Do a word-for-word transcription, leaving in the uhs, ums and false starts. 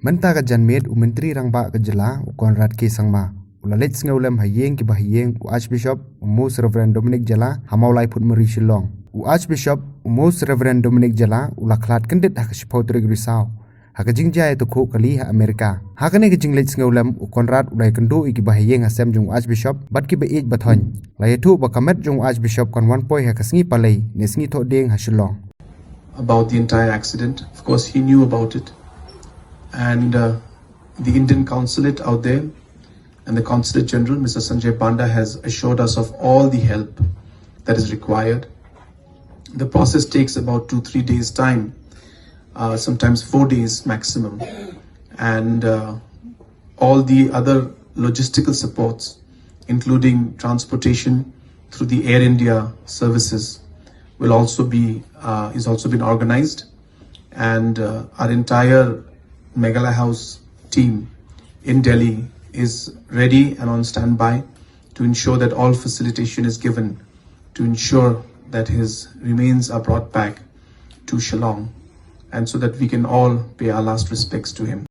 Mynta ka janmiet u Myntri Rangbah ka jylla u Conrad K Sangma u la leit sngewlem ha ïing kiba ha ïing u Archbishop u Most Reverend Dominic Jala ha Mawlai Phutmari Shillong. U Archbishop u Most Reverend Dominic Jala u la khlad kyndit ha ka shiphew tarik Risaw ha ka jingjia ïatukhuh kali ha Amerika. Ha kane ka jingleit sngewlem u Conrad u la ïakynduh ïa kiba ha ïing ha sem jong u Archbishop bad kiba ïeit ba thoiñ. La ïathuh ba ka met jong u Archbishop kan wan poi ha ka sngi Palei ne sngi Thohdieng ha Shillong. About the entire accident. Of course, he knew about it. And uh, the Indian consulate out there and the Consulate General, Mister Sanjay Panda, has assured us of all the help that is required. The process takes about two, three days' time, uh, sometimes four days maximum. And uh, all the other logistical supports, including transportation through the Air India services, will also be uh, is also been organized, and uh, our entire Meghalaya House team in Delhi is ready and on standby to ensure that all facilitation is given to ensure that his remains are brought back to Shillong, and so that we can all pay our last respects to him.